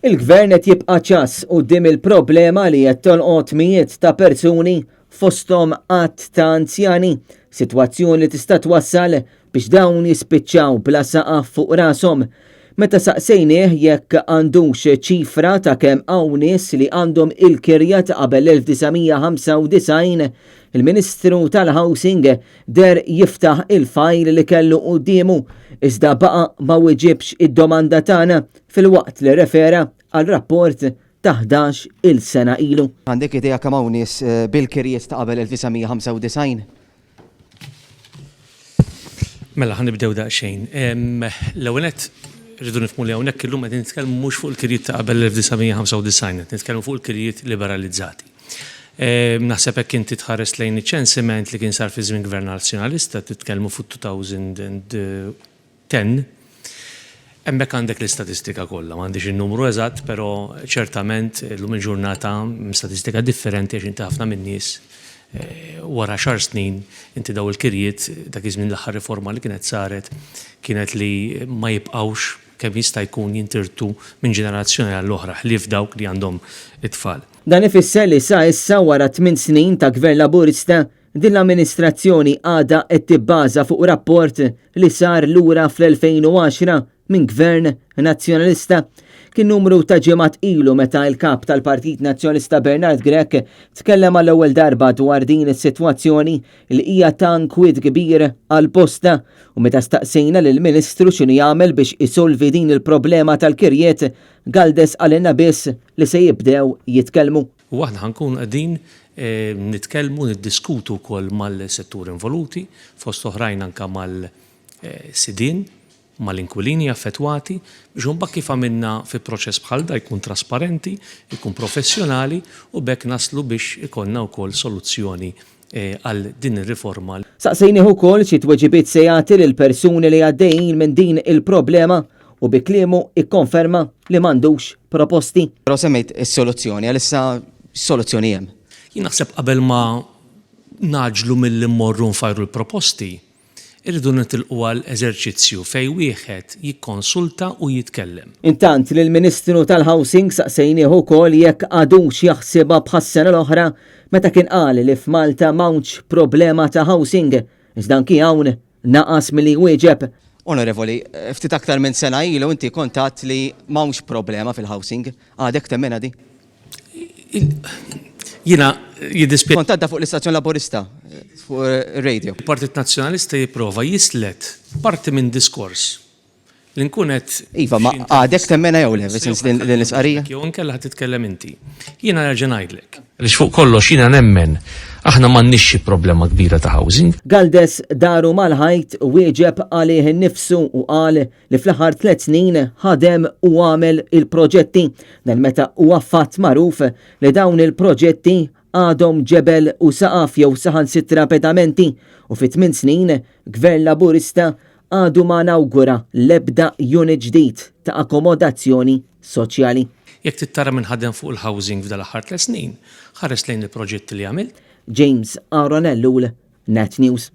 Il-Gvern qed jibqa' ċass quddiem il-problema li qed tolqot mijiet ta' persuni fosthom għadd ta' anzjani, sitwazzjoni li tista' twassal biex dawn jispiċċaw bla saqaf fuq rashom. Meta saqsejnieh jekk għandux ċifra ta' kemm hawn nies li għandhom il-kirja ta' qabel l-1995, il-Ministru tal-Housing deher jiftaħ il-fajl li kellu quddiemu iżda baqa' ma wiġibx id-domanda tagħna filwaqt li rrefera għal rapport ta' 11 il sena ilu. Għandek idea kemm hawn nies bil-kirjiet ta' qabel 1995? Mela, ħa nibdew daqsxejn. L-ewwel nett rridu nifhmu li hawnhekk illum qegħdin nitkellmu mhux fuq il-kirjiet ta' qabel l-1995, qed nitkellmu fuq il-kirjiet liberalizzati. Naħseb hekk inti tħares lejn iċ-ċensiment li kien sar fi żmien Gvern Nazzjonalista, titkellmu fuq 2010, Hemmhekk għandek l-istatistika kollha, m'għandix in-numru eżatt, però ċertament illum il-ġurnata hemm statistika differenti għax inti ħafna min-nies wara għaxar snin inti daw il-kirjiet, dak iż-żmien l-aħħar riforma li kienet saret kienet li ma jibqgħux kemm jista' jkun jintirtu minn ġenerazzjoni għall-oħra ħlief dawk li għandhom it-tfal. Dan ifisser li sa issa wara tminn snin ta' Gvern Laburista, Din l-amministrazzjoni għadha qed tibbaża fuq rapport li sar lura fl-2010 minn Gvern Nazzjonalista. Kien numru ta' ġimgħat ilu meta l-Kap tal-Partit Nazzjonalista Bernard Grech tkellem għall-ewwel darba dwar din is-sitwazzjoni li hija ta' nkwiet kbir għal bosta u meta staqsejna lill-Ministru x'inhu jagħmel biex isolvi din il-problema tal-kirjiet, Galdes qalilna biss li se jibdew jitkellmu. U aħna ħa nkunu qegħdin nitkellmu, niddiskutu wkoll mal-settur involuti, fost oħrajn anke mal-sidien, mal-inkwilini affettwati, biex imbagħad kif għamilna fi proċess bħal da jkun trasparenti, jkun professjonali u b'hekk naslu biex ikollna wkoll soluzzjoni għal din ir-riforma. Saqsejnih ukoll xi tweġibiet se jagħti lill-persuni li għaddejjin minn din il-problema u bi kliemu ikkonferma li m'għandux proposti. Però semmejt is-soluzzjoni, għalissa x'soluzzjoni hemm? Jien naħseb qabel ma ngħaġġlu milli mmorru nfajru l-proposti, irridu nitilqu għal eżerċizzju fejn wieħed jikkonsulta u jitkellem. Intant, lill-Ministru tal-Housing saqsejnieh ukoll jekk għadux jaħsibha bħas-sena l-oħra meta kien qal li f'Malta m'hawnx problema ta' housing, iżda anki hawn naqas milli jwieġeb. Onorevoli, ftit aktar minn sena ilu inti kont għedt li m'hawnx problema fil-housing. Għadek temminha di? Jiena jiddispjaċini. Kont għadda fuq l-istazzjon Laburista, fuq ir-radio. Il-Partit Nazzjonalista jipprova jislet parti minn diskors li nkun qed. Iva, ma għadek temmenha jew le, fis-sens din l-istqarrija? Jew inkella ħa titkellem inti. Jiena nerġa' ngħidlek. Għaliex fuq kollox jiena nemmen aħna m'għandniex xi problema kbira ta' housing. Galdes daru mal-ħajt wieġeb għalih innifsu u qal li fl-aħħar tlett snin ħadem u għamel il-proġetti, dan meta huwa fatt magħruf li dawn il-proġetti għadhom ġebel u saqaf jew saħansitra pedamenti u fi tminn snin Gvern Laburista għadu ma nawgura l-ebda unit ġdid ta' akkomodazzjoni soċjali. Jekk trid tara min ħadem fuq il-housing f'dal-aħħar tlett snin, ħares lejn il-proġetti li għamilt. James Aaron Ellul, Net News.